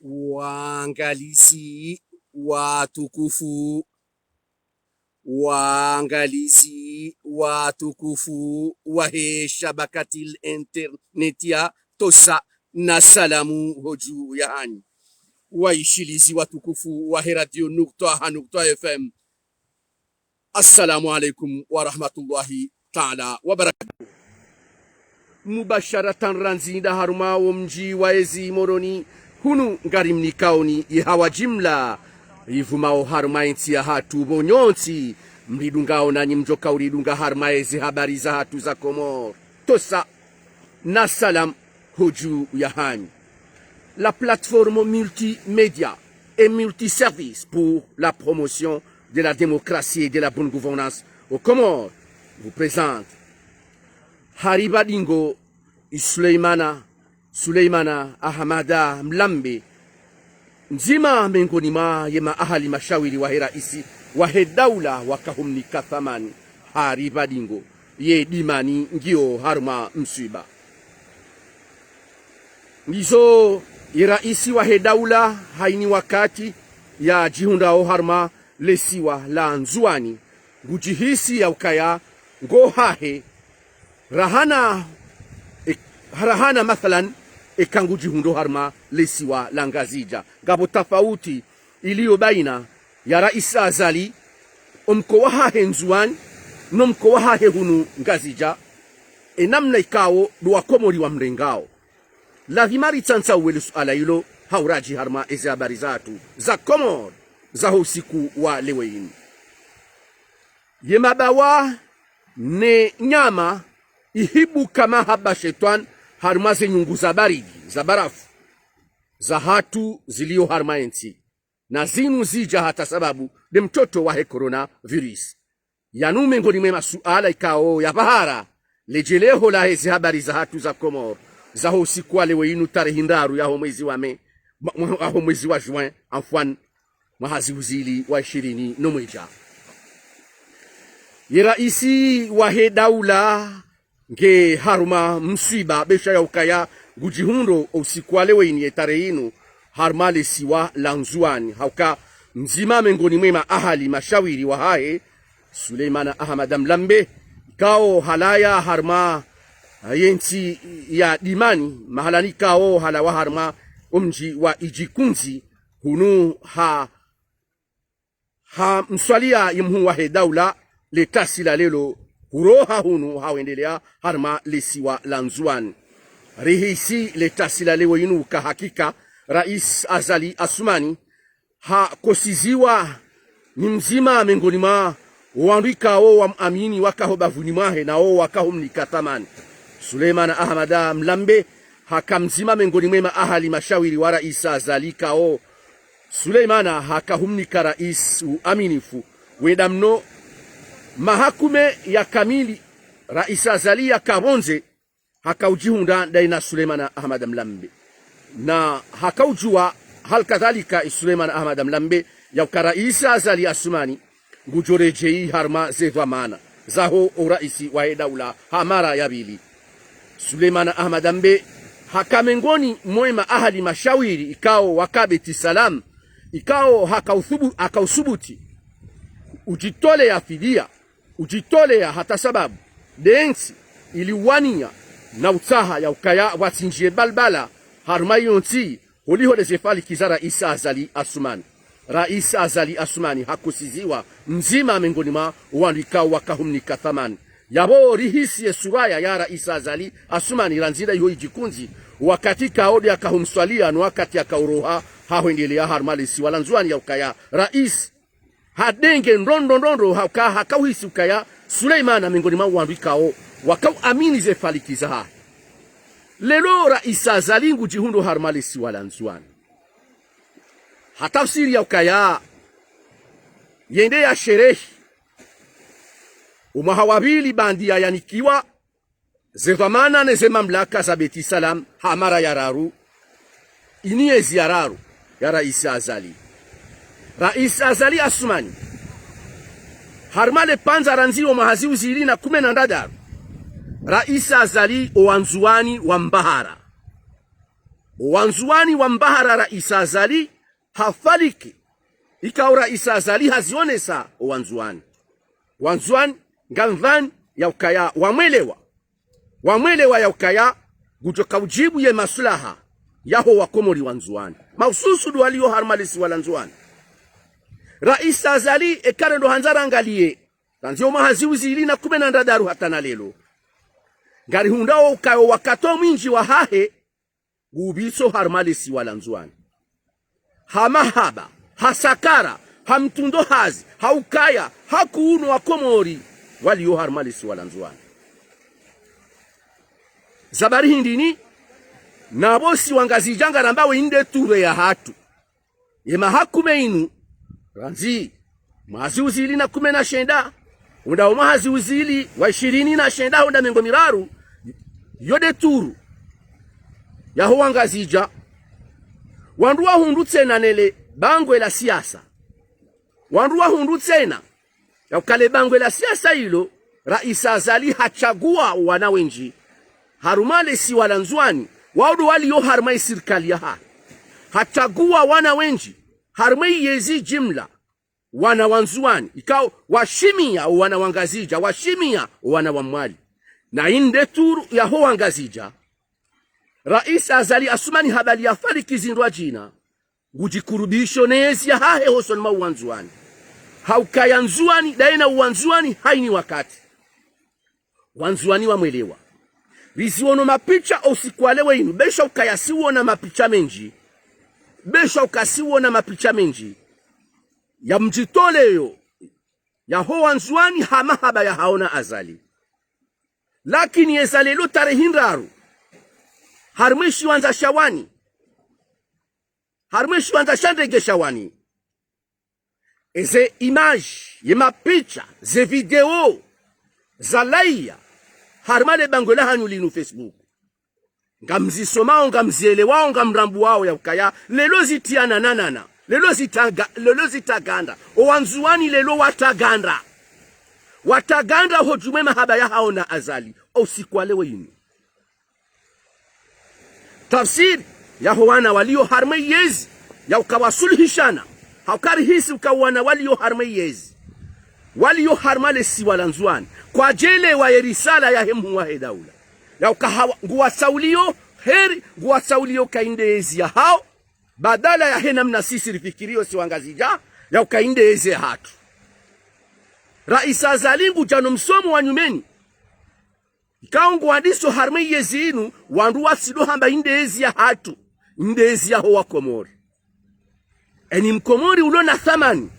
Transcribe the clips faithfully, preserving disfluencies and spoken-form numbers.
Waangalizi watukufu, waangalizi watukufu wahe shabakatil internet ya Tosa, na salamu hodju yahanyu. Waishilizi watukufu wahe radio Nukta ha Nukta F M, assalamu alaikum wa rahmatullahi taala wa barakatuh. Mubasharatan randzi nda harumwa wo mdji wa ezi Moroni, hunu ngarimnikaoni ye hawa jimla ivumao harumwa entsi yahatru. Pvo nyontsi mridungao nanyi mdjoka uridunga harumwa ezi habari zahatru za Komori, Tosa, na salamu hodju yahanyu. La plateforme multimédia et multiservice pour la promotion de la démocratie et de la bonne gouvernance aux Comores vous présente Hari Badingo, i Suleimana, Suleimana Ahamada Mlambe, mdzima mengoni mwa ye maahali mashawiri wahe raisi wahe daula wakahumnika thamani. Hari Badingo, ye dimani ngiyo harumwa mswiba. Ndizo ye raisi wahe daula hayini wakati yadjihundrao harumwa lesiwa la Ndzuwani, ngudjihisi ya ukaya ngo hahe rahana, e, rahana mathalan, eka ngudjihundro harumwa lesiwa la Ngazidja. Ngapvo tafauti iliyo baina ya raisi Azali, omkowa wahahe Ndzuwani, no mkowa wahahe hunu Ngazidja, e namna ikao ndo wakomori wamrengao. Lazima ritsantsauwe le suala ilo ha uradji harumwa ezi habari zahatru za Komori za ho usiku wa leo inu. Ye mabawa ne nyama ihibuka mahaba shetwani harumwa ze nyungu za baridi, za barafu, zahatru ziliyo harumwa entsi. Na zinu zidja hata sababu nde mtoto wahe coronavirus. Yanu mengoni mwe masuala ikao ya pvahara ledjeleho lahe zi habari zahatru za Komori za ho usiku wa leo inu tarehi ndraru ya ho mwezi wa mai, mwa-, mwa-, ya ho mwezi wa juin, afwan, mwaha zihwi zili wa ishirini no mwedja. Ye raisi wahe daula nge harumwa mswiba, besha ya ukaya ngudjihundro o usiku wa leo inu ye tarehi inu harumwa lesiwa la Ndzuwani, ha uka mdzima mengoni mwe maahali mashawiri wahahe, Suleimana Ahamada Mlambe, ikao halaya harumwa ye ntsi ya dimani, mahalani ikao halawa harumwa omdji wa Idjikundzi, hunu ha ha mswaliya ye mhuu wahe daula, le tasi la leo, huroha hunu ha wendelea harumwa lesiwa la Ndzuwani. Rihisi le tasi la leo inu uka hakika raisi Azali Assoumani hakosiziwa ni mdzima mengoni mwa wandru ikao wamwamini wakaho bavuni mwahe na wo wakahumnika thamani. Suleimana Ahamada Mlambe haka mdzima mengoni mwe maahali mashawiri wa raisi Azali ikao Suleimana hakahumnika raisi uaminifu wenda mno. Maha kume ya kamili raisi Azali yaka pvondze, hakaudjihundra ndaye na Suleimana Ahamada Mlambe. Na hakaudjuwa hali kadhalika i Suleimana Ahamada Mlambe ya uka raisi Azali Assoumani ngudjo redjeyi harumwa ze dhwamana zaho o raisi wahe daula ha mara ya pvili. Suleimana Ahamada Mlambe haka mengoni mwe maahali mashawiri ikao waka Beti Salam, ikao hakauthubu-, hakausubuti udjitoleya fidiya, udjitoleya hata sababu nde ntsi ili uwaniya na utsaha ya ukaya watsindjiye balbala harumwa iyo ntsi, holiho nde ze faliki za raisi Azali Assoumani. Raisi Azali Assoumani hakosiziwa mdzima mengoni mwa wandru ikao wakahumnika thamani. Yapvo rihisi ye suraya ya raisi Azali Assoumani randzi nda iho Idjikundzi, wakati ikao nde yakahumswaliya no wakati yakauroha ha hwendelea harumwa lesiwa la Ndzuwani ya ukaya raisi hadenge ndrondro ndrondro, ha uka hakauhisi ukaya Suleimana mengoni mwa wandru ikao wakauamini ze faliki zahahe. Leo raisi Azali ngudjihundro harumwa lesiwa la Ndzuwani. Hatafsiri ya ukaya yende ya sherehi omwaha wa pvili baanda ya yanikiwa ze dhwamana ne ze mamlaka za Beti Salam ha mara ya raru. Ini yezi ya raru ya raisi Azali. Raisi Azali Assoumani, harumwa le pvandza randzi omwaha zihwi zili na kume na ndraru, raisi Azali owandzuwani wambahara. Wandzuwani wambahara Raisi Azali hafaliki. Ikao Raisi Azali hazionesa owandzuwani. Wandzuwani ngamdhani yaukaya wamwelewa. Wamwelewa yaukaya ngudjo kaudjibu ye maslaha yaho wakomori wandzuwani. Mahususu ndo waliyo harumwa lesiwa la Ndzuwani. Raisi Azali eka rendo handza rangaliye, randzi omwaha ziwu zili na kume na ndraru hata na lelo, ngarihundrao ukaya owakati omwindji wahahe ngupvitso harumwa lesiwa la Ndzuwani. Ha mahaba, ha sakara, ha mtsundo hazi, ha ukaya, ha kuuno wakomori waliyo harumwa lesiwa la Ndzuwani. Sababu hindri ni, na pvo si wangazidja ngarambao inde ture yahatru. Ye maha kume inu, randzi mwaha ziwu zili na kume na shenda, hundra omwaha ziwu zili wa ishirini na shenda, hundra mengo miraru, yo nde turu yaho wangazidja. Wandru wahundru tsena nele bangwe la siasa. Wandru wahundru tsena yaukaya le bangwe la siasa ilo, Raisi Azali hatsagua wana wendji harumwa lesiwa la Ndzuwani, wao ndo waliyo harumwa isirikali yahahe. Hatsagua wana wendji harumwa iyezi jimla, wana wa Ndzuwani, ikao washimia owana wa Ngazidja, washimia owana wa Mwali. Na inde turu yaho wangazidja, Raisi Azali Assoumani habali yafariki zindrwadjina, ngudjikurubisho neyezi yahahe hosoni mwa owandzuwani. Ha ukaya Ndzuwani, ndaye na owandzuwani, hayina wakati wandzuwani wamwelewa. Riziono mapicha ousiku wa leo inu, besha ukaya siwona mapicha mendji. Besha uka siwona mapicha mendji ya mdjitoleyo yaho wandzuwani ha mahaba yahao na Azali. Lakini yeza lelo tarehi ndraru, harumwa eshiwandza sha Wani, harumwa eshiwandza sha ndege sha Wani, eze image, ye mapicha, ze video zalawa harumwa le bangwe lahanyu linu Facebook, ngamzisomao, ngamzielewao, ngamrambuwao yaukaya lelo zitriana nanana, lelo zitaga-, lelo zitraganda. Owandzuwani lelo watraganda. Watraganda hodjumwa emahaba yahao na Azali ousiku wa leo inu. Tafsiri yaho wana waliyo harumwa iyezi, yauka wasuluhishana, ha uka rihisi uka wana waliyo harumwa iyezi, waliyo harumwa lesiwa la Ndzuwani, kwadjelewa ye risala yahe mhuu wahe daula, yauka hawa-, nguwatsauliyo heri, nguwatsauliyo uka inde ezi yahao, badala yahe namna sisi rifikiriyo si wangazidja, yauka inde ezi yahatru. Raisi Azali ngudjano msomo wa nyumeni, ikao nguwandiso harumwa iyezi inu, wandru watsindo hamba inde ezi yahatru, inde ezi yaho wakomori. Eni mkomori ulo na thamani,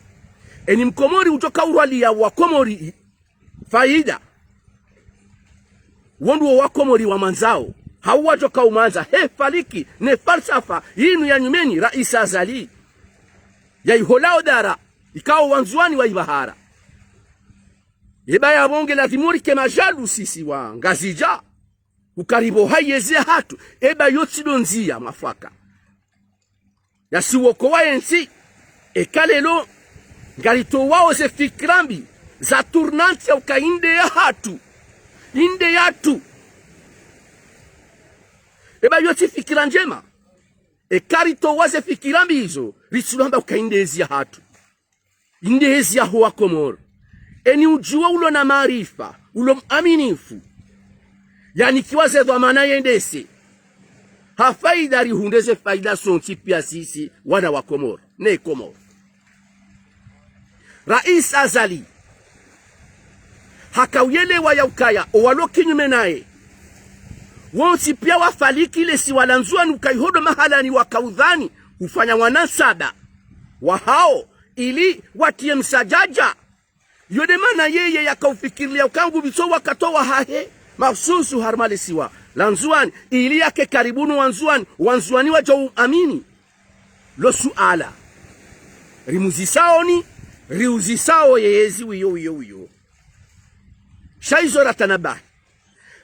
eni mkomori udjo kaurwaliya wakomori faida, wondru wo wakomori wamwandzao, hau wadjo kaumwandza, he faliki ne falsafa yinu ya nyumeni Raisi Azali yaiholao dara, ikao wandzuwani waibahara. Eba yapvo nge lazimu rike majalu sisi wangazidja, uka ripvoha iyezi yahatru, eba yo tsindo ndziya mwafaka ya siwokowa yentsi. Eka lelo ngaritowao ze fikira mbi za tournante ya uka inde yahatru, inde yahatru, eba yo tsi fikira ndjema. Eka ritowa ze fikira mbi izo, ritsindo hamba uka inde ezi yahatru, inde ezi yaho wakomori. Eni udjuwa ulo na maarifa, ulo mwaminifu, yanikiwa ze dhwamana yendese ha faida, rihundre ze faida sontsi piya sisi wana wa Komori ne Komori. Raisi Azali hakauyelewa yaukaya owalo kinyume naye wontsi piya wafalikile siwa la Ndzuwani, ukaya iho ndo mahalani wakaudhani ufanya wanasaba wahao ili watiye msadjadja. Iyo nde mana yeye yakaufikirilia ukaya ngupvitso wakati wahahe mahususu harumwa le siwa la Ndzuwani, ili yake karibu no Wandzuwani, Wandzuwani wadjo uamini. Lo suala rimuzisao ni, riuzisao yeye ezi wiyo, wiyo, wiyo. Sha izo ratanabahi.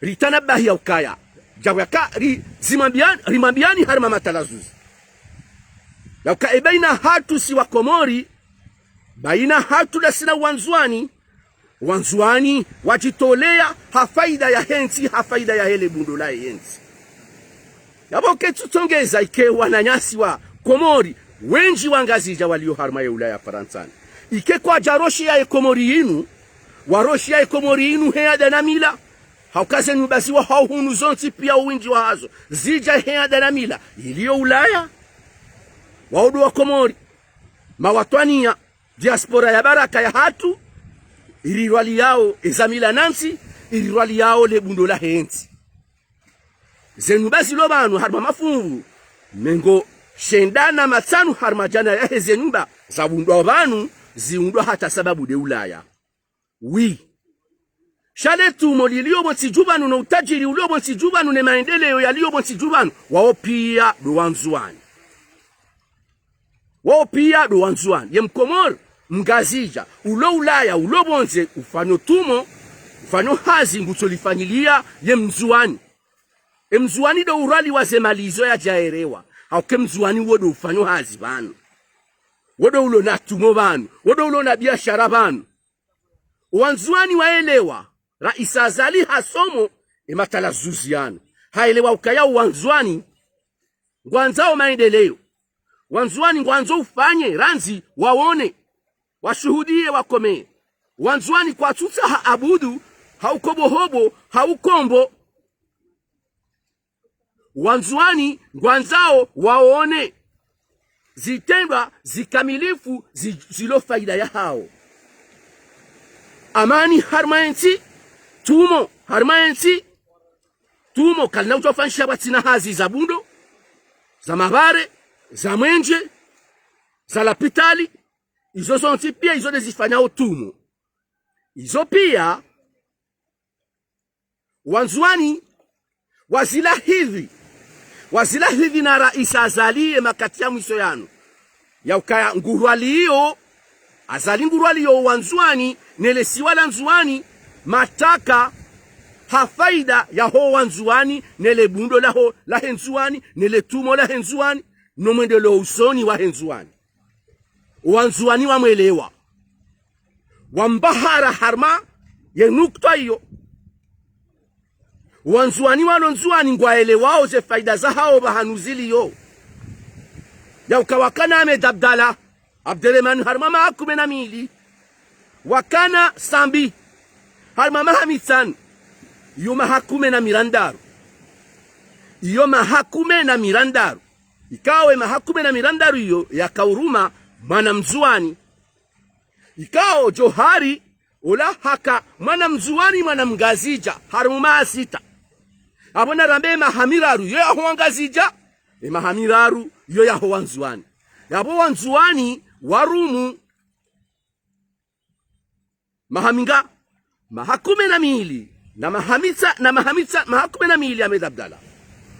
Ritanabahi yaukaya, djabu yaka ri-, zimwambiyani, rimwambiyani harumwa matalazuzi, yauka e bayina hatru si wa Komori, bayina hatru ndasi na Wandzuwani, Wandzuwani wadjitoleya ha faida yahe ntsi, ha faida yahe le bundo lahe ntsi. Yapvo ketsutsongeza ike wananyasi wa Komori, wendji wa Ngazidja walio harumwa ye Ulaya Farantsani. Ike kwadja roshia ye Komori yinu, waroshia ye Komori yinu he ada na mila. Hauka ze nyumba ziwa hau hunu zontsi pia owendji wahazo zidja he ada na mila ilio Ulaya. Wao ndo wa Komori, mawatwaniya, diaspora ya baraka yahatru, irirwaliyao eza mila na ntsi, irirwaliyao le bundo lahe ntsi. Ze nyumba zilo pvanu harumwa mafungu mengo shenda na matsanu harumwa djana yahe ze nyumba zaundwa pvanu, ziundwa hata sababu nde Ulaya. Oui. Sha le tumo lilio pvo ntsi dju pvanu no utajiri ulio pvo ntsi dju pvanu ne maendeleo yalio pvo ntsi dju pvanu, wao pia ndo Wandzuwani. Wao pia ndo Wandzuwani. Ye Mkomori, Mngazidja, ulo Ulaya, ulo pvondze, ufanyo tumo, ufanyo hazi, ngutso lifanyiliya ye Mndzuwani. E Mndzuwani ndo urwaliwa ze mali izo yadjaelewa. Hauka e Mndzuwani wo ndo ufanyo hazi pvanu. Wo ndo ulo na tumo pvanu. Wo ndo ulo na biashara pvanu. Wandzuwani waelewa, Raisi Azali hasomo e matalazuzi yanu. Haelewa ukaya Wandzuwani ngwandzao maendeleo. Wandzuwani ngwandzo ufanye randzi waone, washuhudiye, wakomeye. Wandzuwani kwatsutsaha abudu, hau kobohobo, hau kombo. Wandzuwani ngwandzao waone zitrendwa zikamilifu zi-, zilo faida yahao. Amani harumwa entsi, tumo harumwa entsi, tumo kalina utsofanyisha pvwatsina hazi za bundo, za mabare, za mwenje, za lapitali, izo zontsi pia izo ndezifanyao tumo. Izo pia Wandzuwani wazilahidhi, wazilahidhi na Raisi Azali ye makati ya mwiso yanu. Ya ukaya ngurwaliyo, Azali ngurwaliyo Wandzuwani, ne le siwa la Ndzuwani, mataka ha faida yaho Wandzuwani, ne le bundo laho, lahe Ndzuwani, ne le tumo lahe Ndzuwani, no mwendeleo usoni wahe Ndzuwani. Wandzuwani wamwelewa. Wambahara harumwa ye nukta iyo. Wandzuwani walo Ndzuwani ngwaelewao ze faida zahao pvahanu ziliyo. Ya uka wakana Ahmed Abdallah Abderemane harumwa maha kume na mili. Wakana Sambi harumwa maha mitsanu. Iyo maha kume na mirandaru. Iyo maha kume na mirandaru. Ikao e maha kume na mirandaru iyo yakauruma mwana Mndzuwani. Ikao Djohar ola haka mwana Mndzuwani, mwana Mngazidja, harumwa maha sita. Apvo narambe e maha miraru yo yaho Wangazidja, e maha miraru yo yaho Wandzuwani. Yapvo Wandzuwani warumu maha minga? Maha kume na mili, na maha mitsa-, na maha mitsa-, maha kume na mili ya Ahmed Abdallah,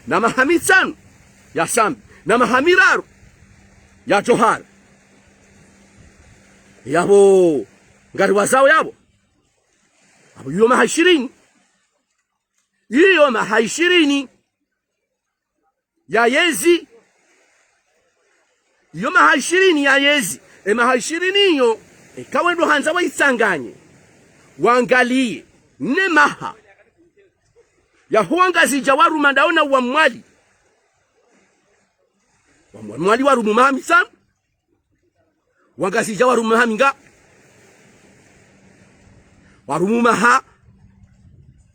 na maha mitsanu ya Sambi, na maha miraru ya Djohar. Yapvo ngariwazao yapvo. Apvo iyo maha ishirini. Iyo maha ishirini ya yezi. Iyo maha ishirini ya yezi. E maha ishirini iyo, eka wendo handza waitsanganye, wangaliye ne maha yaho Wangazidja waruma ndawo na wa Mwali. Wa Mwa-, Mwali warumu maha mitsanu. Wangazidja warumu maha minga? Warumu maha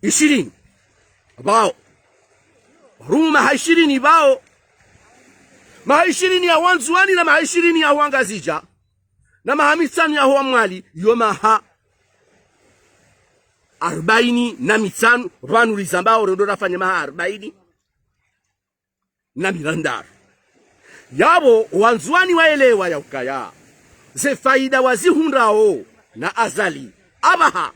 ishirini pvao. Warumu maha ishirini pvao. Maha ishirini ya Wandzuwani na maha ishirini ya Wangazidja, na maha mitsanu yaho wa Mwali, iyo maha arbaini na mitsanu, pvanu rizambao rendo rafanye maha arbaini na mirandaru. Yapvo Wandzuwani waelewa ya ukaya ze faida wazihundrao na Azali apvaha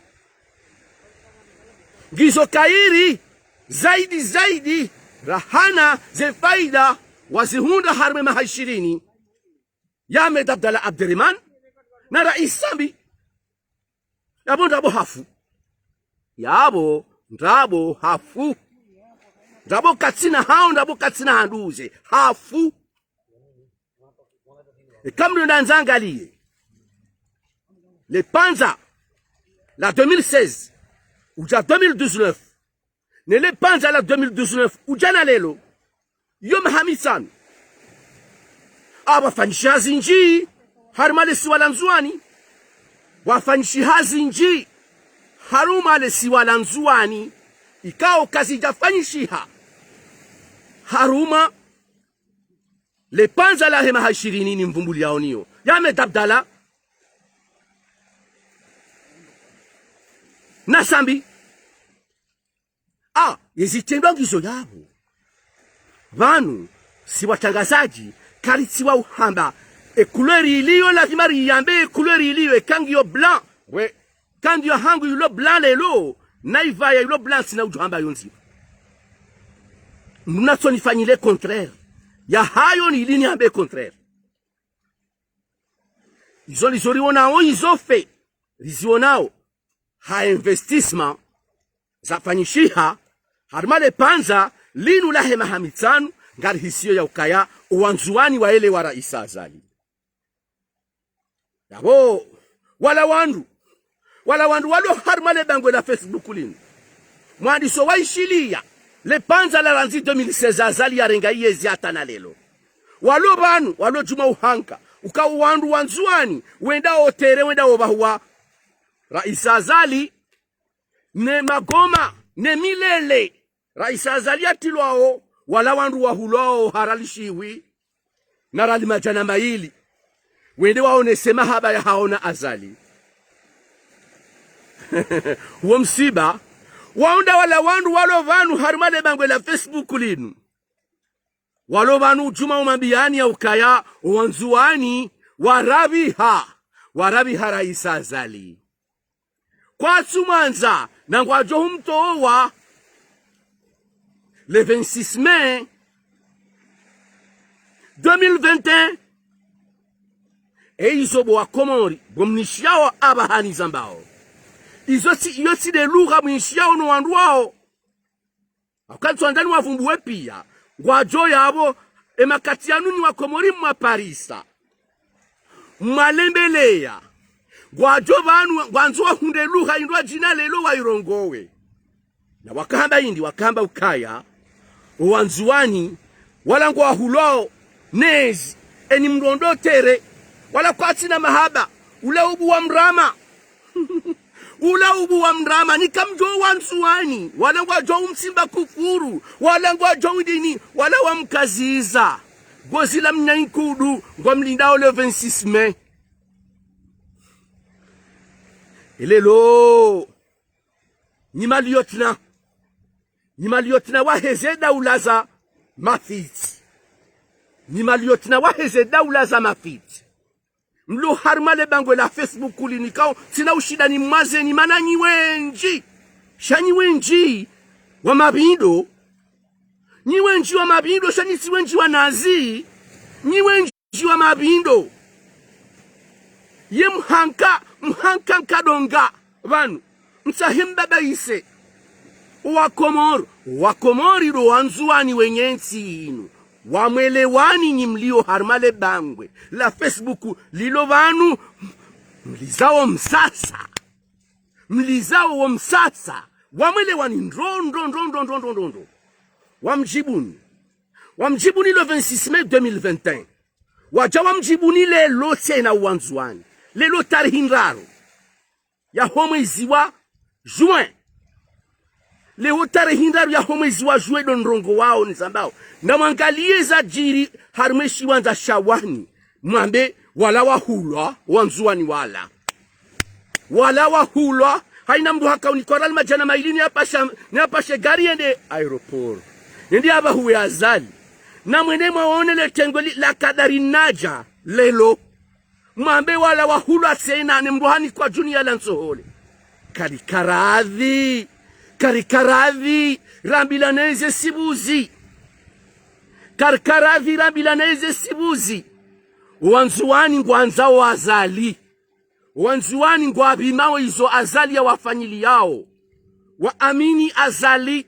ngizo kayiri zaidi zaidi rahana ze faida wazihundra harumwa e maha ishirini ya Ahmed Abdallah Abderemane na Raisi Sambi. Yapvo ndrabo hafu. Yapvo ndrabo hafu. Ndrabo katsina hao, ndrabo katsina handuze. Hafu. Eka mndru nda ndzangaliye le Panza la deux mille seize udja deux mille dix-neuf, ne le Panza la deux mille dix-neuf udja na leo, yo maha mitsanu. Apvo pvafanyishiha zindji harumwa le siwa la Ndzuwani. Pvwafanyishiha zindji harumwa le siwa la Ndzuwani, ikao kazidjafanyishiha harumwa le pvandza lahe maha ishirini nimvumbuliyao niyo. Ya Ahmed Abdallah na Sambi. Ah, ye zitrendwa ngizo yapvo. Pvanu, si watrangazadji, karitsi wa uhamba, e couleur iliyo, lazima riyambe e couleur iliyo, eka ngiyo blanc, we, eka ngiyo hangu yulo blanc lelo, na ivaya yulo blanc, ntsina udjo hamba yo ndzima. Mnatsonifanyile contraire. Ya hayo ni ili niambe contraire. Izo, izo rionao, izo faits rizionao, ha investissement zafanyishiha harumwa le pvandza linu lahe maha mitsanu, ngarihisiyo ya ukaya owandzuwani waelewa Raisi Azali. Yapvo, wala wandru, wala wandru walo harumwa le bangwe la Facebook linu, mwandiso waishiliya le pvandza la randzi deux mille seize Azali yarenga iyezi hata na lelo. Walo pvanu, walo djuma uhanga, uka owandru wa Ndzuwani wenda otere, wenda opvahuwa Raisi Azali, ne magoma, ne milele. Raisi Azali yatrilwao, wala wandru wahulwao haralishiwi, na rali madjana mayili, wende waonese mahaba yahao na Azali. Uwo msiba, waunda wala wandru walo pvanu harumwa le bangwe la Facebook linu. Walo pvanu udjuma umambiyani ya ukaya, owandzuwani, warapviha, warapviha Raisi Azali. Kwatsu mwandza, na ngwadjo humtowa le vingt-six mai deux mille vingt et un. E izo bo wa Komori, bo mnishiyao apvaha nizambao. Izo tsi, iyo tsi de lugha mnishiyao no wandru wao. Wakati wandani wavumbuwe piya, ngwadjo yapvo, e makati yanu nyi wa Komori mwaparisa, mwalembeleya, ngwadjo pvanu, ngwandzo wahundre lugha indrwadjina lelo wairongowe. Na wakahamba indri, wakahamba ukaya, owandzuwani, wala ngwahulwao, nezi, eni mrondotere, wala kwatsina mahaba, ula ubu wa mrama. Ula ubu wa mrama, nika mdjo wandzuwani, wala ngwadjo umtsimba kufuru, wala ngwadjo udini, wala wamkaziza. Gozi la mnyayi nkudu, ngwamlindao le vingt-six mai. Elelo, nyi ma lieutenant, nyi ma lieutenant waheze daula za mafitsi. Nyi ma lieutenant waheze daula za mafitsi. Mlo harumwa le bangwe la Facebook linu ikao, tsina ushinda nimwazeni mana nyi wendji. Sha nyi wendji wa mapvindo. Nyi wendji wa mapvindo, sha nyi tsi wendji wa nazi. Nyi wendji wa mapvindo. Ye mhanka, mhanka nkadonga pvanu. Mtsahe mbabaise. Wa Komori, wa Komori ndo wandzuwani wenye ntsi inu. Wamwelewani nyi mlio harumwa le bangwe la Facebook lilo pvanu, mlizao msasa. Mlizao wo msasa. Wamwelewani ndro, ndro, ndro. Wamdjibuni. Wamdjibuni le vingt-six mai deux mille vingt et un. Wadja wamdjibuni lelo tsena owandzuwani. Lelo tarehi ndraru yaho mwezi wa juin. Leo tarehi ndraru yaho mwezi wa juin ndo ndrongowao nizambao. Na mwangaliye zadjiri harumwa e shiwandza sha Wani. Mwambe, wala wahulwa, wandzuwani wala. Wala wahulwa, hayina mndru haka unikwa rali madjana mayili niyapasha, niyapashe gari yende aéroport. Yende yapvahuwe Azali. Na mwende mwaone le tengwe li, la Kadari Nadja, lelo. Mwambe wala wahulwa tsena ne mndru hanikwa djuni yala ntsohole. Karikaradhi, karikaradhi, rambilane ze sibuzi. Karikaradhi, rambilane ze sibuzi. Wandzuwani ngwandzao Azali. Wandzuwani ngwapvimao izo Azali yawafanyiliyao. Waamini Azali.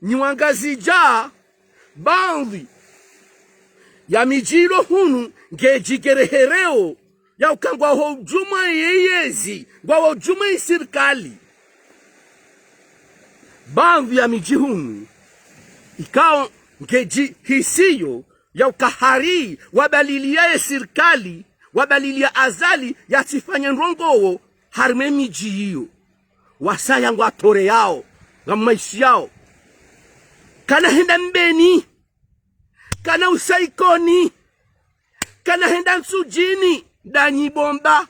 Nyi Wangazidja, baadhwi ya midji ilo hunu ngedjigerehereo, ya uka ngwaho djumwa ye yezi, ngwaho djumwa ye sirikali. Baadhwi ya midji hunu, Ikao ngedjihisiyo ya ukahari wabalilia ye sirikali, wabalilia Azali yatsifanye ndrongoo harumwa emidji iyo. Wasaya ngwatoleyao, ngamwaishiyao. Kana henda Mbeni, kana usa Ikoni, kana henda Ntsudjini, ndanyi bomba,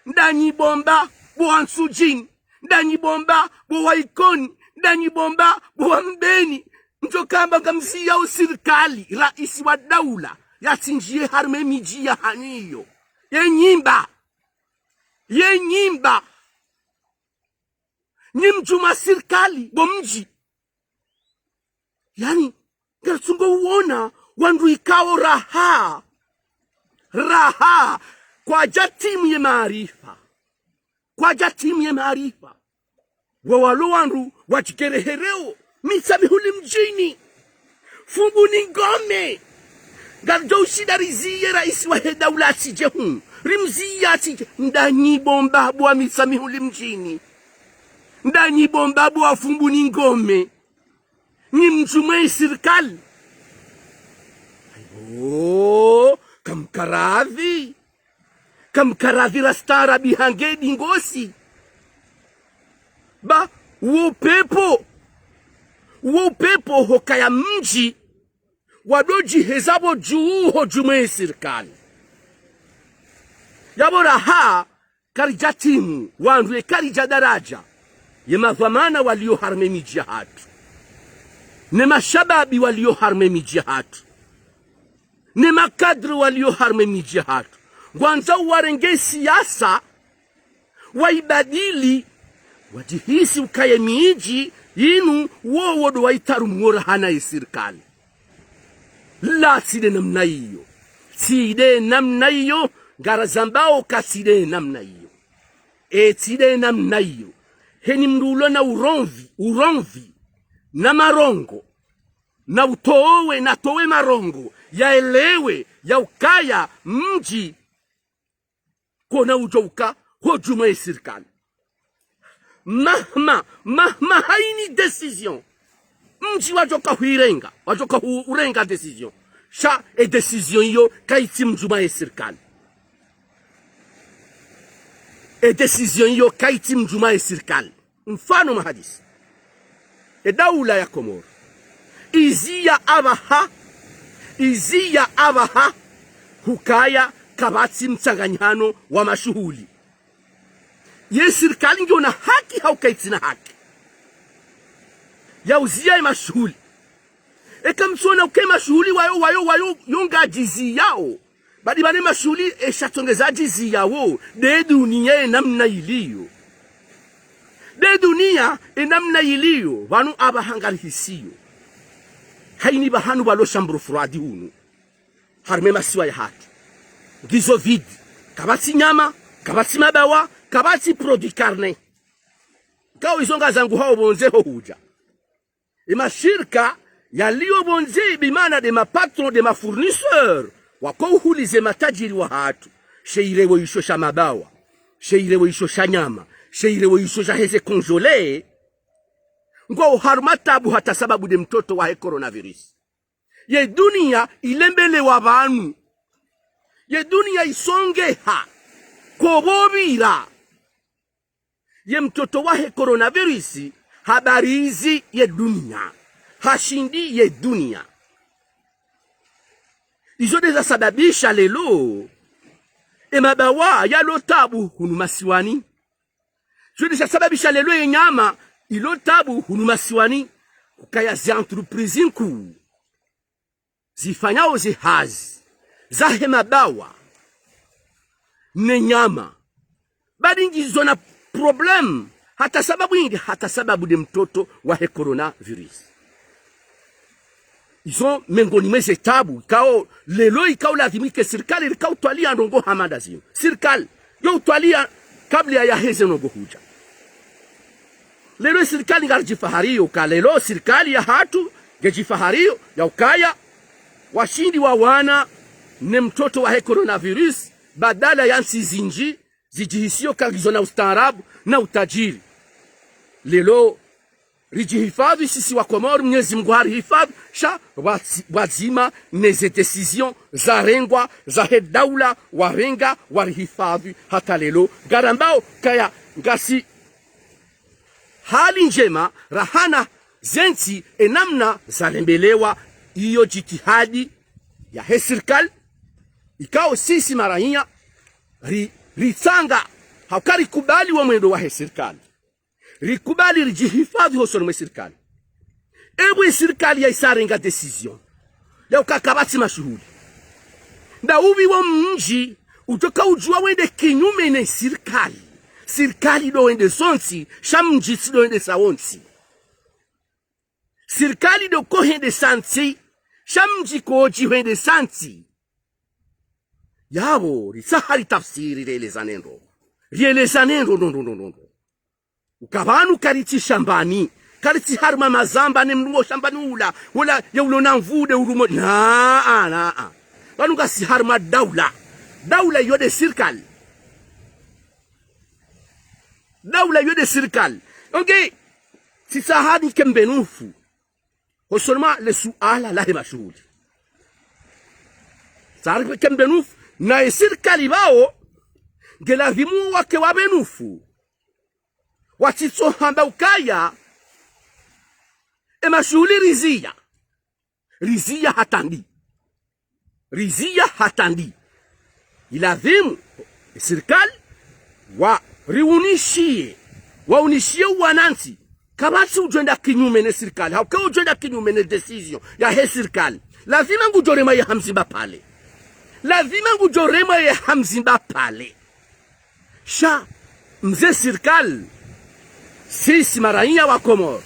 ndanyi bomba, bo wa Ntsudjini, ndanyi bomba, bo wa Ikoni, ndanyi bomba, bo wa Mbeni. Mdjo kamba ngamziyao sirikali, raisi wa daula, yatsindjiye harumwa emidji yahanyu iyo. Ye nyimba. Ye nyimba. Nyi mdjuma sirikali, bo mdji. Yaani, ngaritsongo uona wandru ikao raha, raha, kwadja timu ye maarifa. Kwadja timu ye maarifa. Wawalo wandru wadjigerehereo Mitsamihuli mdjini. Fumbuni ngome. Ngaridjo ushinda riziye raisi wahe daula atsidje hunu. Rimziye atsidje. Ndanyi bomba bo wa Mitsamihuli mdjini. Ndanyi bomba bo wa Fumbuni ngome. Nyi mdjuma ye sirikali. Ayo, kamkaradhi. Kamkaradhi rastaarabi hangedi ngosi. Ba, wo upepvo. Wo upepvo hukaya mdji. Wadodjiheza pvo dju ho djumwa ye sirikali. Yapvo raha, karidja timu, wandru ye karidja daradja, ye madhwamana walio harumwa emidji yahatru, ne mashababi walio harumwa emidji yahatru, ne makadre walio harumwa emidji yahatru, ngwandzao warenge siasa, waibadili, wadjihisi ukaya emidji yinu wowo ndo waitarumu raha na ye sirikali. La, tsi nde namna iyo. Tsi nde namna iyo, ngarazambao ka tsi nde namna iyo. E, tsi nde namna iyo. Heni mndru ulo na uromvi, uromvi, na marongo, na utowe, natowe marongo, yaelewe, ya ukaya mdji kona udjo uka ho djumwa ye sirikali. Mahma, mahma haini décision, mdji wadjoka huirenga, wadjoka hu-, urenga décision. Sha e décision iyo kaitsi mdjumwa ye sirikali. E décision iyo kaitsi mdjumwa ye sirikali. Mfano mahadisi. E daula ya Komoro iziya apvaha, iziya apvaha, hukaya kapvatsi mtsanganyihano wa mashuhuli. Ye sirikali ngiyo na haki hau kaitsina haki ya uziya ye mashuhuli? Eka mtsona uke mashuhuli wayo, wayo, wayo, yo ngadjiziyao. Badi pvane mashuhuli esha tsongeza djiziyao. Nde duniya ye namna iliyo. Nde duniya ye namna iliyo. Pvanu apvaha ngarihisiyo. Haini pvahanu pvalo chambre froide hunu. Harumwa emasiwa yahatru. Ngizo vide. Kapvatsi nyama, kapvatsi mabawa, kapvatsi produit carné. Kao izo ngazanguhao pvondze ho hudja. Emashirika yaliyo pvondze, bimaana nde mapatron, nde mafournisseur, wakouhulize matadjiri wahatru. She irewo isho sha mabawa, she irewo isho sha nyama, she irewo isho sha heze congelé. Ngwao harumwa tabu hata sababu nde mtoto wahe coronavirus. Ye duniya ilembelewa pvanu. Ye duniya isongeha. Kopvopvira ye mtoto wahe coronavirus, habarizi ye duniya. Hashindi ye duniya. Izo nde zasababisha leo emabawa yalo tabu hunu masiwani. Izo nde zasababisha leo ye nyama ilo tabu hunu masiwani. Hukaya ze entreprise nkuu zifanyao ze hazi zahe mabawa ne nyama, badi ngizo na problème. Hata sababu yindi, hata sababu nde mtoto wahe coronavirus. Izo mengoni mwa ze tabu ikao leo ikao ladhimike sirikali rikao utwaliya ndrongoo hama nda zinu. Sirikali yo utwaliya kabla ya heze ndrongoo hudja. Leo sirikali ngaridjifahariyo, ka leo sirikali yahatru ngedjifahariyo ya ukaya washindi wawana ne mtoto wahe coronavirus, badala ya ntsi zindji zidjihisiyo ka ngizo na ustaarabu na utadjiri. Leo ridjihifadhwi sisi wa Komori, Mnyezi Mungu harihifadhwi, sha pvwadzi-, pvwadzima neze décision zarengwa, zahe daula, warenga, warihifadhwi, hata leo. Ngarambao kaya ngasi hali ndjema, rahana zentsi enamna zarembelewa iyo djitihadi yahe sirikali, ikao sisi maraiya ri-, ritsanga, hauka rikubali wo mwendo wahe sirikali. Rikubali ridjihifadhwi hosoni mwe sirikali. Epvo sirikali yaisa yarenga décision ya uka kapvatsi mashuhuli, nda upvi wo mdji udjoka udjuwa wende kinyume ne sirikali? Sirikali ndo wendesa wontsi, sha mdji tsi ndo wendesa wontsi. Sirikali ndo kohendesa ntsi, sha mdji kodjohendesa ntsi. Yapvo ritsaha ritafsiri, rielezane ndro. Rielezane ndro, ndro, ndro, ndro, ndro, ndro. Uka pvanu karitsi shambani, karitsi harumwa mazamba ne mndru wo shambani ula, ula ye ulo na mvu nde urumo. Naa, naa. Pvanu ngasi harumwa daula. Daula iyo nde sirikali. Daula iyo nde sirikali. Onge, tsitsaha nike mbenufu hosoni mwa le suala lahe mashuhuli. Tsitsaha nike mbenufu, naye sirikali pvao nge lazimu wake wabenufu. Watsitso hamba ukaya e mashuhuli riziya. Riziya hata ndi. Riziya hata ndi. Ilazimu sirikali wariunishiye, waunishiye wanantsi. Kapvatsi udjoenda kinyume ne sirikali, hauka udjoenda kinyume ne décision yahe sirikali, lazima ngudjoremwa ye hamzimba pale. Lazima ngudjoremwa ye hamzimba pale. Sha mze sirikali, sisi maraiya wa Komori,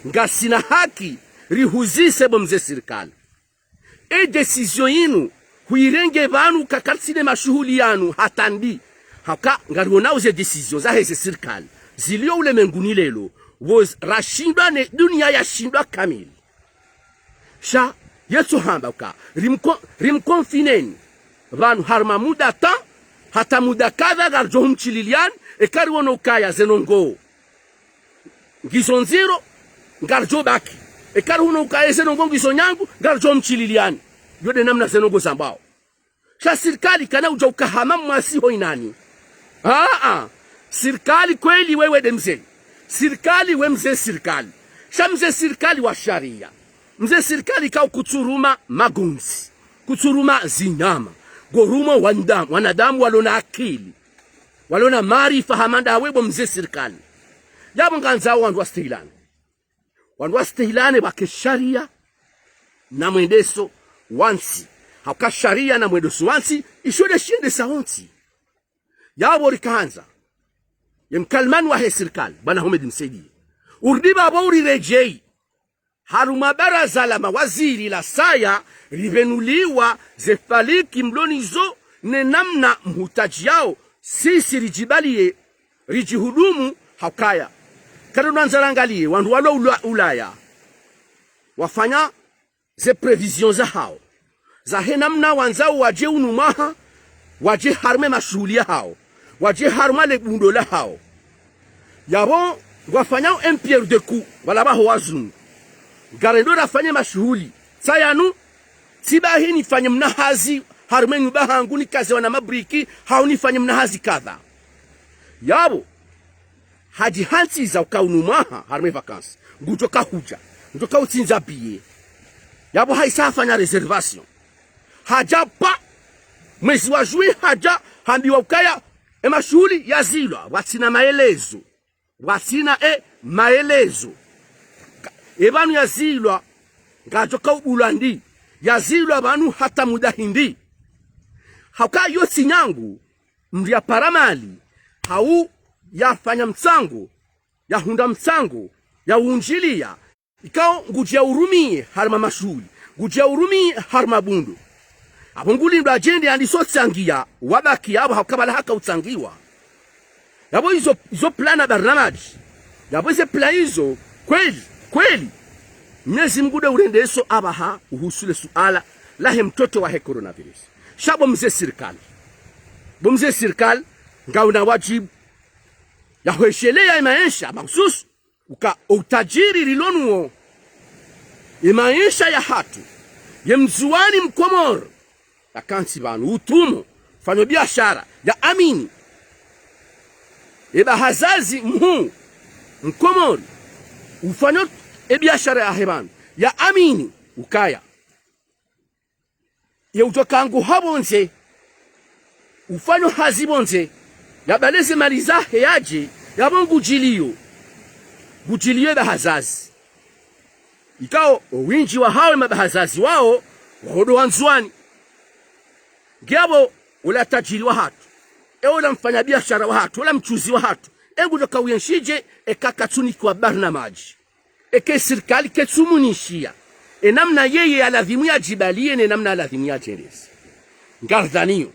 ngasina haki rihuzise bo mze sirikali. E décision yinu huirenge pvanu ka karitsi ne mashuhuli yanu hata ndi? Hauka ngarionao ze décision zaheze sirikali zilio ulemenguni leo, pvo rashindwa ne dunia yashindwa kamili. Sha yetso hamba uka rimko-, rimconfineni pvanu harumwa muda ta, hata muda kadha ngaridjo humshililiyani, eka riwono ukaya ze ndrongoo ngizo ndziro, ngaridjo baki. Eka riwono ukaya ze ndrongoo ngizo nyangu, ngaridjo humshililiyani. Iyo nde namna ze ndrongoo zambwao. Sha sirikali kana udja uka hama mwasi ho inani. Aa, sirikali kweli wewe nde mze. Sirikali we mze sirikali. Sha mze sirikali wa shariya. Mze sirikali ka ukutsuruma magondzi, kutsuruma zinyama. Ngoruma wanadamu, wanadamu walo na akili, walo na maarifa hama ndawe bo mze sirikali. Yapvo ngandzao wandru wastehilane. Wandru wastehilane pvwake shariya na mwendeso wa ntsi. Hauka shariya na mwendeso wa ntsi, isho nde shiendesao ntsi. Yapvo rikahandza ye mkalimani wahe sirikali, bwana Houmed Msaidié, urudi pvapvo uriredjeyi harumwa baraza la mawaziri la saya, ripvenuliwa ze faliki mlo nazo ne namna mhutadjiyao, sisi ridjibaliye, ridjihudumu, haukaya karidjo andza rangaliye wandru walo Ula-, Ulaya wafanya ze prévision zahao, zahe namna wandzao wadje unu mwaha, wadje harumwa e mashuhuli yahao, wadje harumwa le bundo lahao. Yapvo ngwafanyao un pierre deux coups, pvala pvaho wazungu. Ngarendo rafanye mashuhuli. Tsi yanu, tsi bahi nifanye mna hazi harumwa e nyumba hangu nikaze wana mabriki, hau nifanye mna hazi kadha. Yapvo hadjihantsiza uka unu mwaha harumwa e vacances ngudjoka hudja, ngudjoka utsindza billet. Yapvo haisa hafanya réservation. Hadja pva mwezi wa juillet, hadja hambiwa ukaya e mashuhuli yazilwa, pvwatsina maelezo. Pvwatsina e maelezo. Ka-, e pvanu yazilwa, ngadjoka ubulwa ndi? Yazilwa pvanu hata muda hindri? Hauka iyo tsi nyangu, mndru yapara mali, hau yafanya mtsango, yahundra mtsango, yaundjiliya, ikao ngudjo urumiye harumwa mashuhuli, ngudjo urumiye harumwa bundo. Apvo ngulindwa adjende yandiso tsangiya, wabaki yapvo hauka pvala haka utsangiwa. Yapvo izo, izo plan na barnamaji. Yapvo ize plan izo, kweli, kweli, Mnyezi Mungu nde urendeso apvaha uhusu le suala lahe mtoto wahe coronavirus. Sha bo mze sirikali, bo mze sirikali, ngauna wadjibu ya hwesheleya e maesha mahususu Uka o utadjiri rilo nuwo, ye maesha yahatru, ye mndzuwani mkomori, yakantsi pvanu, utrumo, ufanya biashara, yaamini. Ye bahazazi mhuu, mkomori, ufanya ye biashara yahe pvanu, yaamini, ukaya ye udjo ka ngu ha pvondze, ufanya hazi pvondze, yabaleze mali zahe yadje, yapvo ngudjiliyo, ngudjiliyo ye bahazazi. Ikao, o windji wahawo ye mabahazazi wawo, wawo ndo wandzuwani. Ngiyapvo, ola tadjiri wahatru, e ola mfanya biashara wahatru, ola mtsuzi wahatru, e ngudjo ka uyenshidje, eka katsunikiwa barnamadji. Eka ye sirikali ketsumunishiya ye namna yeye yaladhimu yadjibaliye ne namna yaladhimu yadjendese. Ngaridhaniyo,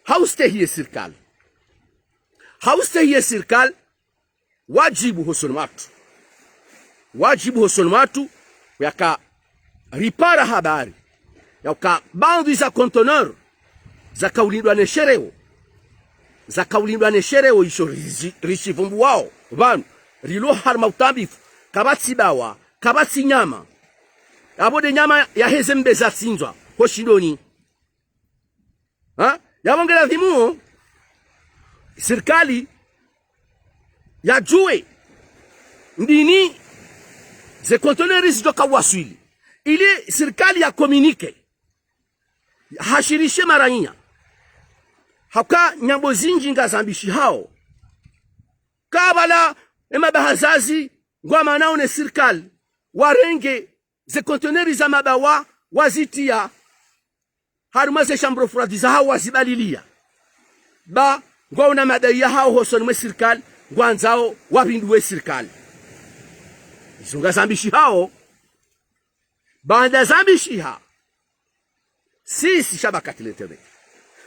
ha ustehi ye sirikali. Ha ustehi ye sirikali, wadjibu hosoni mwatru. Wadjibu hosoni mwatru, yaka ripara habari yauka baadhwi za conteneur zaka ulindwa ne shereo, zaka ulindwa ne shereo isho rizi-, rishivumbuwao pvanu, rilo harumwa utambifu, kapvatsi bawa, kapvatsi nyama. Yapvo nde nyama yaheze mbe zatsindzwa ho shindoni. Ha? Yapvo ngeladhimu sirikali yadjuwe ndini ze conteneur zidjo ka waswili, ili sirikali ya communiqué, hashirishe maraiya. Hauka nyambo zindji ngazambishihao. Kabla ye mabahazazi ngwamanao ne sirikali, warenge ze conteneur za mabawa, wazitiya harumwa ze chambre froide zahawo, wazibaliliya. Ba, ngwaona madai yahawo hosoni mwe sirikali, ngwandzao wapvinduwe sirikali. Izo ngazambishihao. Baanda zambishiha, sisi Shabaka Tele T V,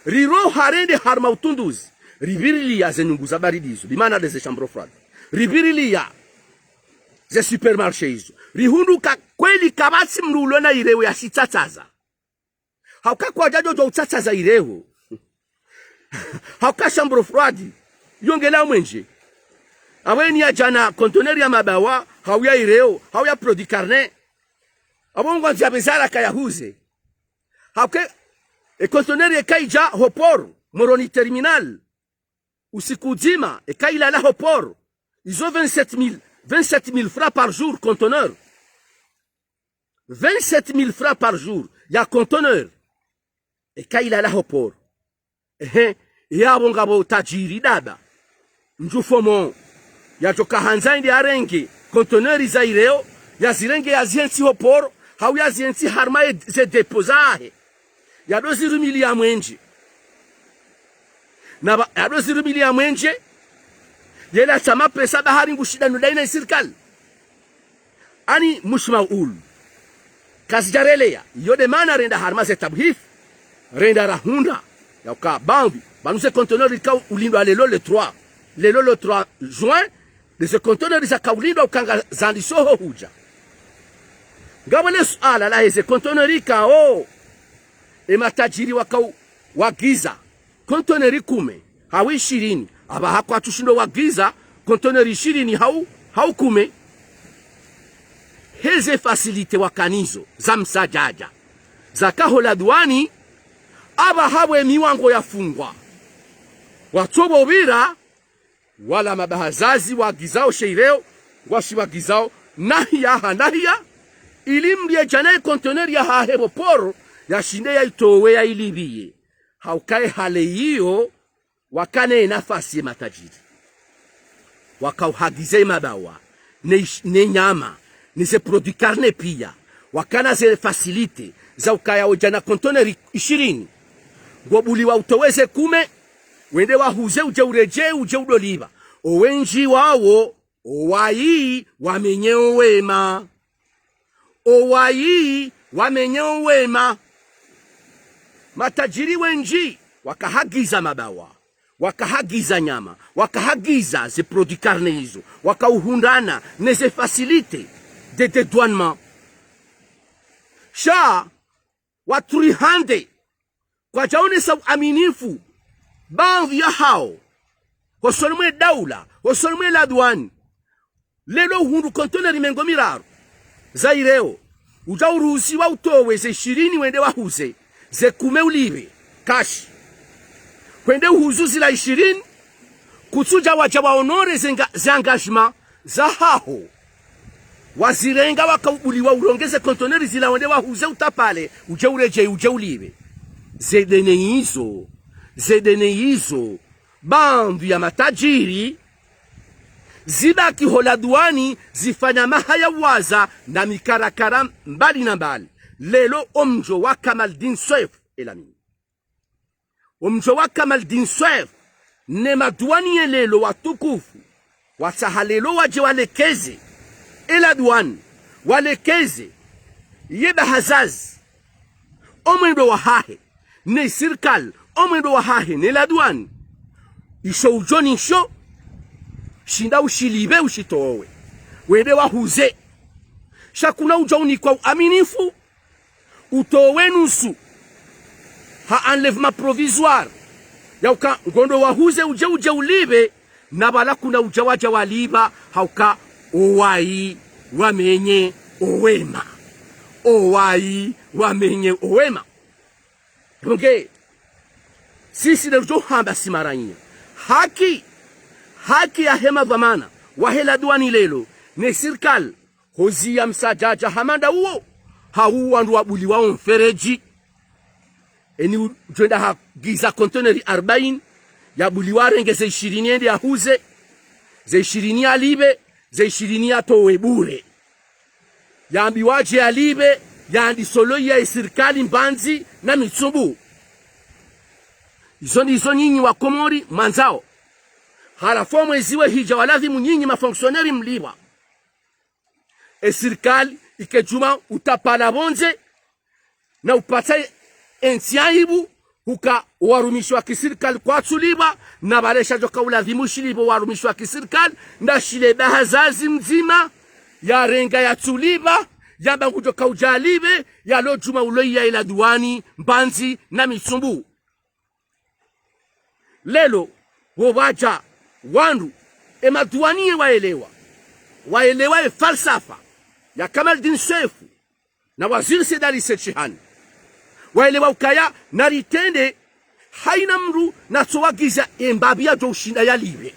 riro harende harumwa utunduzi, ripvirilia ze nyungu za baridi izo, bimaana nde ze chambre froide. Ripvirilia ze supermarché izo. Rihundru ka kweli kapvatsi mndru ulo na ireo yashitsatsaza. Hauka kwadjadjo djo utsatsaza ireo. Hauka chambre froide yo ngela mwenje. Apvo eni yadja na conteneur ya mabawa, hau ya ireo, hau ya produit carné. Apvo ngwandzo yapve ze haraka yahuze. Hauka e conteneur yeka idja ho port, Moroni terminal, usiku udzima, eka ilala ho port, izo vingt-sept mille, vingt-sept mille francs par jour, conteneur. Vingt-sept mille francs par jour, ya conteneur. Eka ilala ho port. Ehe, yapvo ngapvo tadjiri daba. Ndjufomo, yadjo ka handza ende yarenge conteneur za ireo, yazirenge yazihentsi ho port, hau yazihentsi harumwa ye, ze dépôt zahe. Yado zirumiliya mwenje. Na ba, yado zirumiliya mwenje, yela tsa mapesa bahari ngushindano daina isirikali. Ani mushima ulu. Kazidjareleya, iyo nde maana renda harumwa ze tabu hifi, renda rahundra, yauka bambi, pvanu ze conteneur rika ulindwa leo le trois, leo le trois juin, nde ze conteneur zaka ulindwa uka ngazandiso ho hudja. Ngapvo le suala laheze conteneur ikao, e matajiri waka u, wagiza conteneur kume, hau ishirini, apvaha kwatsushindo wagiza conteneur ishirini hau, hau kume. Heze facilité wakanazo za msadjadja, zaka ho la douane, apvaha pvwe miwango yafungwa. Watso pvo pvira, wala mabahazazi wagizao she ireo, ngwashi wagizao, nahiya ha nahiya, ili mdru yedja ne conteneur yahahe pvo port, yashinde yaitowe yailipviye. Hauka ye hale iyo, wakana ye nafasi ye matajiri. Waka uhagiza ye mabawa, ne ish, ne nyama, ne ze produits carnés piya. Wakana ze facilité, za ukaya wodja na conteneur ishirini, ngobuliwa utowe ze kume, wende wahuze udje uredjei, udje udolipva. Owendji wawo, owayi, wamenye owema. Owayi, wamenye owema. Matajiri wendji, wakahagiza mabawa, wakahagiza nyama, wakahagiza ze produits carnés izo, wakauhundrana ne ze facilité de dédouanement. Sha, watru rihande, kwadjaonesa uaminifu, baadhwi yahao, hosoni mwe daula, hosoni mwe la douane, Leo uhundru conteneur mengo miraru za ireo, udja uruhusiwa utowe ze ishirini wende wahuze, ze kume ulipve, cash. Hwende uhuzu zila ishirini, kutsudja wadja wa honorer ze nga-, ze engagement zahaho. Wazirenga waka ubuliwa urongoze conteneur zila wende wahuze utapvale, udje uredjei, udje ulipve. Ze dene izo, ze dene izo, baadhwi ya matajiri, zibaki ho la duani zifanya mahaya waza na mikarakara mbali na mbali. Leo omdjo wa Kamaldine Souef El Amine. Omdjo wa Kamaldine Souef, ne maduani ye leo watukufu, watsaha leo wadje walekeze, e la duani, walekeze, ye bahazazi, omwendo wahahe, ne sirikali, omwendo wahahe, ne la duani. Isho udjo nisho, shinda ushilipve ushitowe. Wende wahuze. Sha kuna udja unikwa uaminifu, utowe nusu ha enlèvement provisoire, ya uka ngondo wahuze udje, udje ulipve, na pvala kuna udja wadja walipva, ha uka owayi wamenye owema. Owayi wamenye owema. Nge, sisi leo udjo hamba si maraiya. Haki, haki yahe madhwamana wahe la duani leo, ne sirikali, hoziya msadjadja hama nda uwo, ha uwo wandru wabuliwa o mfereji. Eni udjo enda hagiza conteneur arbaini, yabuliwa arenge ze ishirini yende yahuze, ze ishirini yalipve, ze ishirini yatowe bure. Yambiwa adje yalipve, yandiso loyer ya sirikali Mbandzi na Mitsumbu. Izo ndizo nyinyi wa Komori mwandzao. Halafu omwezi wehidja waladhimu nyinyi ma fonctionnaires mlipvwa. E sirikali ike djuma utapala pvondze, na upatsa entsi aibu, huka owarumishi wa kisirikali kwatsulipvwa, na pvale sha djoka uladhimu shilipve owarumishi wa kisirikali, nda shile bahazazi mdzima, yarenga yatsulipvwa, yamba ngudjoka udja alipve, yalo djuma uloyer ya e la duani, Mbandzi na Mitsumbu. Leo, wo wadja, wandru, e maduani ye waelewa. Waelewa e falsafa ya Kamaldine Souef na waziri Said Ali Said Chihani. Waelewa ukaya naritrende haina mndru natso wagiza e mbapvi yadjo ushinda yalipve.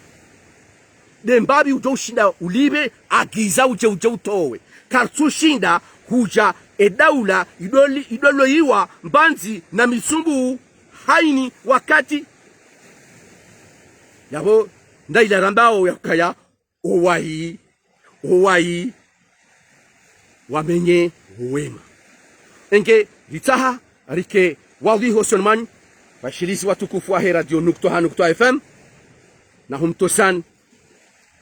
De mbapvi udjo ushinda ulipve, agiza udje, udje utowe. Karitsu shinda hudja e daula idoli-, idoloyiwa Mbandzi na Mitsumbu haini wakati. Yapvo nda ila rambao ya ukaya owayi, owayi wamenye owema. Enge ritsaha rike wadhwihi osoni mwanyu, washilizi watukufu wahe radio Nukta ha Nukta F M, na humtosani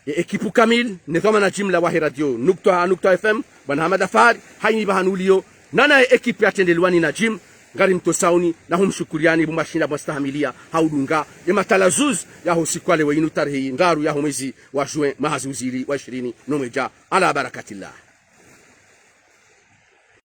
e ekipu kamili, ne dhwamana jimla wahe radio Nukta ha Nukta F M, bwana Hamada Fahari, haini pvahanu uliyo, nana e ekipu ya Tendelwani na Jim, ngari mtosauni, na humshukuriani, bo mwashinda mwastahamiliya, ha udunga, ye matalazuzi, yaho siku ya leo inu tarehi ndraru yaho mwezi wa juin, mwaha zihwi zili wa ishirini no mwedja, ala barakatillah.